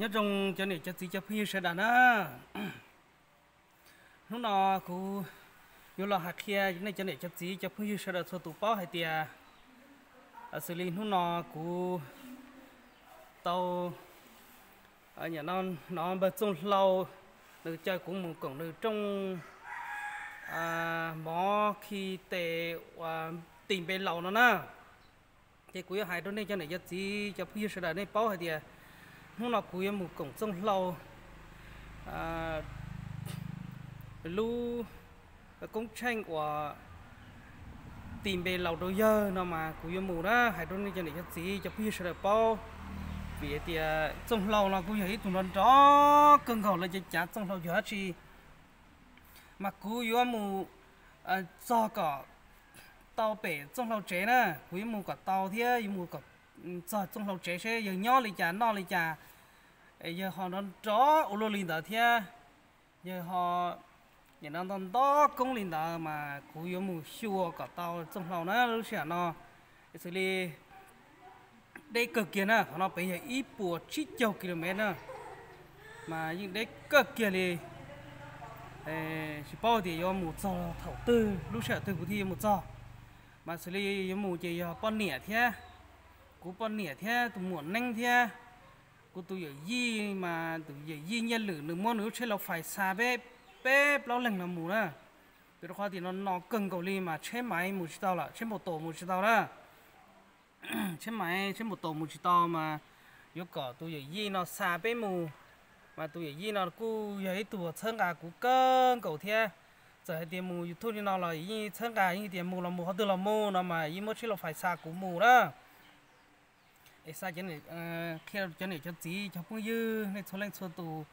Nyob zoo cov niam cov txiv cov phooj ywg sawv daws na. Hnub no kuv yuav los hais qhia nej cov niam cov txiv cov phooj ywg sawv daws txhua tus paub hais tias xws li hnub no kuv tau hnov npawg Txooj Hlau nws caw kuv mus koom nws rooj mov khi tes uas tis npe laus no na. Ces kuv yuav hais rau nej cov niam cov txiv cov phooj ywg sawv daws nej paub hais tias hnub no kuv yuav mus koom Txooj Hlau lub koob tsheej uas tis npe laus rau yawg no mas kuv yuav mus na, hais rau nej cov niam cov txiv cov phooj ywg sawv daws paub. Vim hais tias Txooj Hlau no kuj yog ib tug nrov nrov kawg nkaus, lawv cav cav Txooj Hlau yog dab tsi, mas kuv yuav mus txog kom tau pem Txooj Hlau tsev na, kuv yuav mus kom tau thiab yuav mus kom txog Txooj Hlau tsev seb yawg nyob li cas noj li cas, yawg ho nrov nrov ua luaj li ntawd thiab yawg ho nim no nto nto koob li ntawd mas kuv yuav mus xyuas kom tau Txooj Hlau na lub sij hawm no. Xws li deb kawg kiag na, qhov no pem yog ib puas tsib caug kilomev na, mas yeej deb kawg kiag li. Tsis paub tias yuav mus txog thaum twg, lub sij hawm twg kuv thiaj yuav mus txog. Mas xws li yuav mus ces yog poj niam thiab, kuv poj niam thiab tus muam neeb thiab kuv tus yawm yij, mas tus yawm yij Nyiaj Lwm nws muab nws lub tsheb lau fais xa peb, peb plaub leeg no mus na. Vim rau qhov tias no no kawg nkaus li mas tsheb maiv mus tsis tau lawm, tsheb npau taus mus tsis tau na. Tsheb maiv tsheb npau taus mus tsis tau mas yuav kom tus yawm yij no xa peb mus. Mas tus yawm yij no kuj yog ib tug txhawb nqa kuv kawg nkaus thiab. Txawm hais tias mus YouTube li no los yeej txhawb nqa, yeej tias mus los mus, qhov twg los mus no mas yeej muab tsheb lau fais xa kuv mus na. Es xa cov, qhia cov niam cov txiv cov phooj ywg nej txhua leej txhua tus,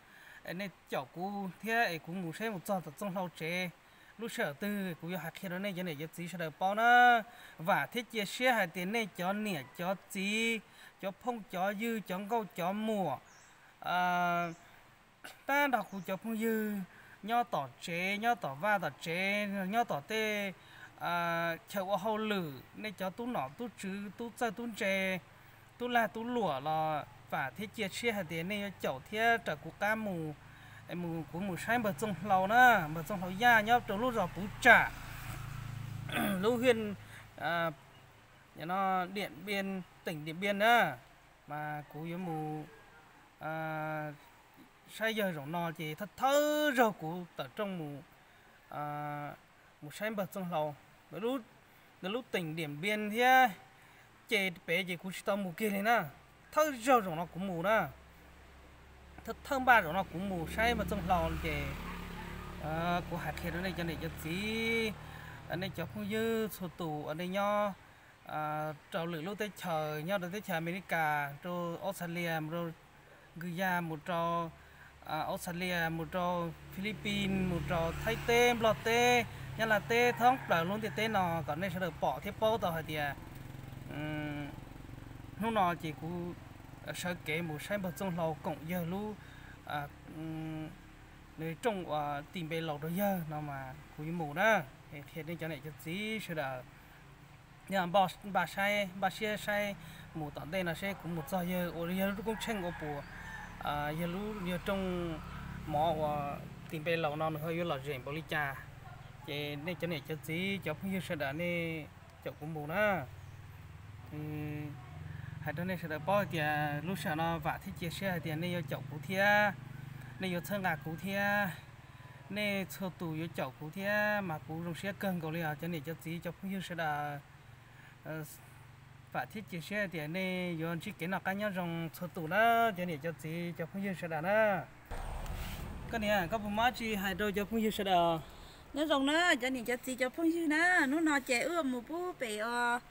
nej caum kuv thiab es kuv mus saib mus txog tom Txooj Hlau tsev. Lub sij hawm twg kuv yuav hais qhia rau nej cov niam cov txiv sawv daws paub na. Vam thiab cia siab hais tias nej cov niam cov txiv, cov phooj cov ywg, cov nkauj cov muam, tab nrog kuv cov phooj ywg nyob tom tsev, nyob tom vaj tom tsev, nyob tom tej chaw ua hauj lwm, nej cov tub nom tub tswv, tub txawj tub ntse, tub lag tub luam los vam thiab cia siab hais tias nej yuav caum thiab raws kuv qab mus, mus kuv mus saib npawg Txooj Hlau na, npawg Txooj Hlau Yaj nyob rau lub zos Puv Tsam, lub hiaj no Diam Npiaj, teem Diam Npiaj na. Mas kuv yuav mus saib yawg zaum no ces thawj thawj zaug kuv tawm rooj mus, mus saib npawg Txooj Hlau. Nws lub teem Diam Npiaj thiab ces pem ces kuv tsis tau mus kiag li na. Thawj zaug zaum no kuv mus na, thawj thawj npaj zaum no kuv mus saib npawg Txooj Hlau ces kuv hais qhia rau nej cov niam cov txiv, nej cov phooj ywg txhua tus uas nej nyob rau lwm lub teb chaws, nyob rau teb chaws Amelikas, rau Australia, mus rau Nkws Yaj, mus rau Australia, mus rau Philippines, mus rau Thaib teb, Nplog teb, Nyab Laj teb, thoob plaws lub ntiaj teb no kom nej sawv daws pom thiab paub tau hais tias hnub no ces kuv sawv kev mus saib npawg Txooj Hlau koom yawg lub, nws rooj uas tis npe laus rau yawg no mas kuv yuav mus na. Qhia nej cov niam cov txiv sawv daws, yog npaj saib, npaj siab saib mus tom ntej no seb kuv mus txog yawg ua yawg lub koob tsheej ua puas, yawg lub, yawg rooj mov uas tis npe laus no nws ho yuav lom zem npaum li cas. Ces nej cov niam cov txiv cov phooj ywg sawv daws nej caum kuv mus na. Hais rau nej sawv daws paub hais tias lub sij hawm no vam thiab cia siab hais tias nej yuav caum kuv thiab, nej yuav txhawb nqa kuv thiab, nej txhua tus yuav caum kuv thiab mas kuv zoo siab kawg nkaus li os cov niam cov txiv cov phooj ywg sawv daws. Vam thiab cia siab hais tias nej yuav ntsib kev noj qab nyob zoo txhua tus na, cov niam cov txiv cov phooj ywg sawv daws na. Koj niam, koj puas muaj dab tsi hais rau cov phooj ywg sawv daws? Nyob zoo na cov niam cov txiv cov phooj ywg na, hnub no ces wb mus pub pem os,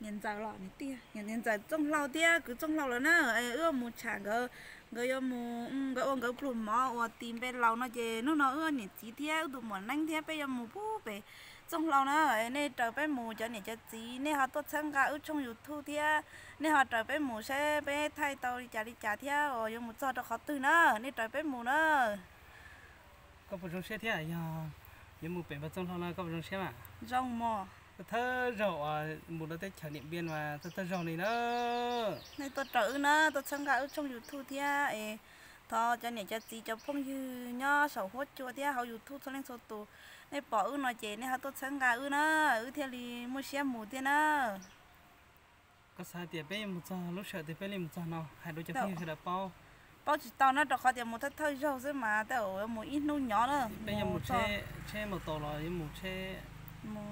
niam ntxawm los niam tiag, niam ntxawm Txooj Hlau thiab kwv Txooj Hlau lawm na, wb mus tsham nkawd, nkawd yuav mus, nkawd ua nkawd pluag mov uas tis npe laus no ces hnub no wb niam txiv thiab wb tus muam neeb thiab peb yuav mus pub pem Txooj Hlau na. Nej raws peb mus, cov niam cov txiv nej ho tuaj txhawb nqa wb tshooj YouTube thiab, nej ho raws peb mus seb peb thaij tau li cas li cas thiab uas yuav mus txog rau qhov twg na, nej raws peb mus na. Koj puas zoo siab thiab, yog yuav mus pem npawg Txooj Hlau no koj puas zoo siab mas? Zoo mog. Thawj zaug uas mus rau teb chaws Niam Npiaj mas thawj thawj zaug li na. Nej tuaj raws wb na, tuaj txhawb nqa wb tshooj YouTube thiab es thov cov niam cov txiv cov phooj ywg nyob saum huab cua thiab hauv YouTube txhua leej txhua tus, nej pom wb no ces nej ho tuaj txhawb nqa wb na, wb thiaj li muaj siab mus thiab na. Koj xav tias peb yuav mus txog lub sij hawm twg peb li mus txog no hais rau cov phooj ywg sawv daws paub? Paub tsis tau na, rau qhov tias mus thawj thawj zaug xwb mas tej zaum yuav mus ib hnub nyob na. Peb yuav mus tsheb, tsheb mus tau los yuav mus tsheb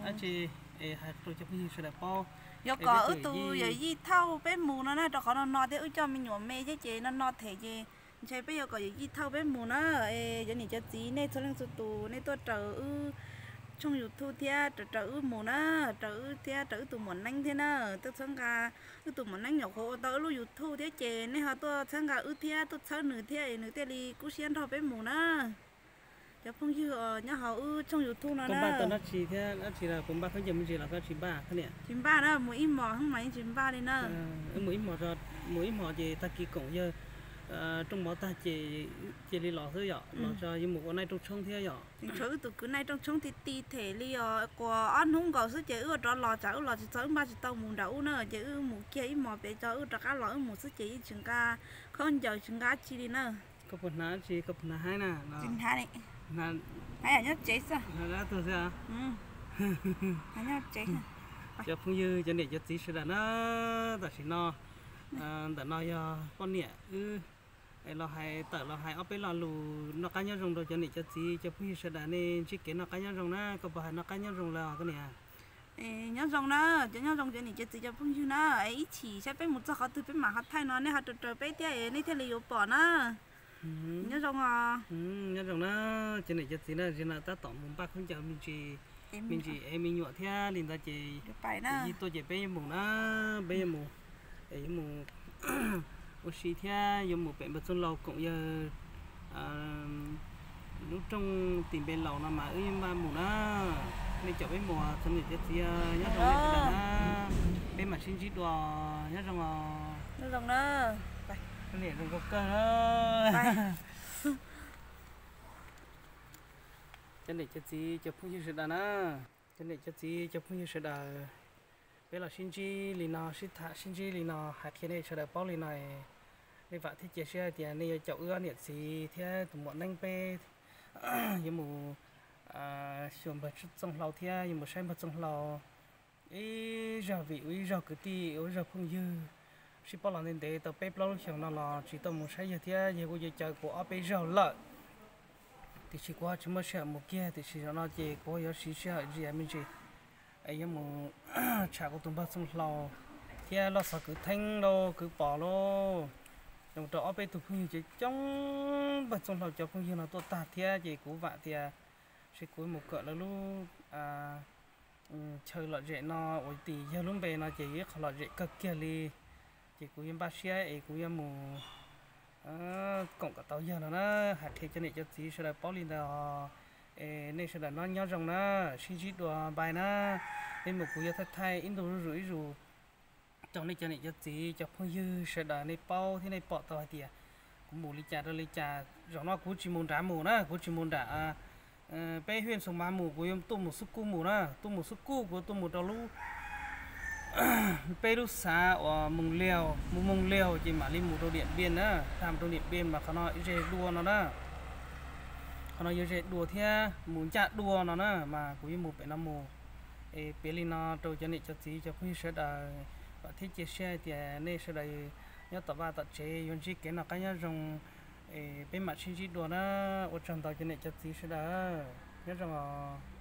dab tsi es hais rau cov phooj ywg sawv daws paub. Yuav kom wb tus yawm yij thauj peb mus no na, rau qhov no no thiab wb coj me nyuam me thiab ces no no them ces ntshe peb yuav kom yawm yij thauj peb mus na. Es cov niam cov txiv nej txhua leej txhua tus nej tuaj raws wb tshooj YouTube thiab raws raws wb mus na, raws wb thiab raws wb tus muam neeb thiab na, tuaj txhawb nqa wb tus muam neeb nyuam qhuav ua tau wb lub YouTube thiab ces nej ho tuaj txhawb nqa wb thiab tuaj txhawb nws thiab es nws thiaj li kub siab nrog peb mus na. Cov phooj ywg nyob hauv wb tshooj YouTube no na. Npaj tau dab tsi thiab dab tsi los puas npaj khaub ncaws me ntsis los koj tsis npaj koj niam? Tsis npaj na, mus ib hmos xwb mas yeej tsis npaj li na. Wb mus ib hmos, mus ib hmos ces tag kis koom yawg rooj mov tag ces cia li los xwb yom, los tso yuav mus ua naij rooj tshoob thiab yom. Tseem tshuav wb tus kwv naij rooj tshoob ti ti them li os, quas ob hnub nkaus xwb ces wb ua rov los, tsam wb los tsis txog wb npaj tsis tau mus nram ub na, ces wb mus kiag ib hmos pem tso wb rov qab los wb mus xwb ces yeej tsis nqa khaub ncaws tsis nqa dab tsi li na. Koj puas hnav dab tsi, koj puas hnav haib na? Tsis hnav li. Haib nyob tsev xwb. Hnav dab tuag xwb. Cov phooj ywg cov niam cov txiv sawv daws na, tam sim no ntawm no yog poj niam wb los hais, tawm los hais ob peb lo lus noj qab nyob zoo rau cov niam cov txiv cov phooj ywg sawv daws, nej ntsib kev noj qab nyob zoo na, koj puas hais noj qab nyob zoo lawm koj niam? Nyob zoo na, cov nyob zoo cov niam cov txiv cov phooj ywg na, es ib chim saib peb mus txog qhov twg peb mam ho thaij no nej ho raws raws peb thiab es nej thiaj li yuav pom na. Nyob zoo os. Nyob zoo na, cov niam cov txiv na, zim no tab tom mus npaj khaub ncaws me ntsis, me ntsis es me nyuam thiab li ntawd ces yij tuaj ces peb yuav mus na, peb yuav mus, es yuav mus ua si thiab yuav mus pem npawg Txooj Laus koom yawg lub rooj tim npe laus no mas wb yeej npaj mus na. Nej caum peb mus, cov niam cov txiv nyob zoo nej sawv daws na, peb mam sib ntsib dua, nyob zoo os. Zoo nkauj kawg. Cov niam cov txiv cov phooj ywg sawv daws na, cov niam cov txiv cov phooj ywg sawv daws, peb los sib ntsib li no, sib tham sib ntsib li no, hais qhia nej sawv daws paub li no, nej vam thiab cia siab hais tias nej yuav caum wb ob niam txiv thiab tus muam Neeb peb yuav mus xyuas npawg Txooj Hlau thiab yuav mus saib npawg Txooj Hlau ib zag, vim ua ib zag kwv tij ua ib zag phooj ywg, sib paub los ntev ntev tau peb plaub lub xyoos no los tsis tau mus saib yawg thiab yawg kuj yuav caum kuv ob peb zaug lawm. Tiam sis kuv ho tsis muaj sij hawm mus kiag, tiam sis zaum no ces kuv yuav siv sij hawm zias me ntsis es yuav mus tsham kuv tus npawg Txooj Hlau thiab loj xov kwv Theeb lauj, kwv Pov lauj, zoo rau ob peb tug phooj ywg coob coob, npawg Txooj Hlau cov phooj ywg no tuaj tag thiab ces kuv vam tias seb kuv mus kawm lawv lub chaw lom zem no uas tim yawg lub npe no ces yog ib qho lom zem kawg kiag li. Ces kuv yuav npaj siab es kuv yuav mus koom kom tau yawg no na, hais qhia cov niam cov txiv sawv daws paub li ntawd os. Es nej sawv daws no nyob zoo na, sib ntsib dua npai na, nej mus kuv yuav thaij thaij ib ntu zuj zus ib zus rau nej cov niam cov txiv cov phooj ywg sawv daws nej paub thiab nej pom tau hais tias kuv mus li cas rau li cas. Zaum no kuv tsis mus nrad mus na, kuv tsis mus nram peb Hwj Xoo Mav mus, kuv yuav tuaj mus Xub Kuj mus na, tuaj mus Xub Kuj kuv tuaj mus rau lub peb lub xav uas Moos Liaus, mus Moos Liaus ces mam li mus rau Diam Npiaj na, tham rau Diam Npiaj mas qhov no ze dua no na, qhov no yuav ze dua thiab mus ncaj dua no na, mas kuv yuav mus pem no mus. Es piav li no rau cov niam cov txiv cov phooj ywg sawv daws, vam thiab cia siab hais tias nej sawv daws nyob tom vaj tom tsev yuav ntsib kev noj qab nyob zoo. Es peb mam sib ntsib dua na, ua tsaug ntau cov niam cov txiv sawv daws, nyob zoo os.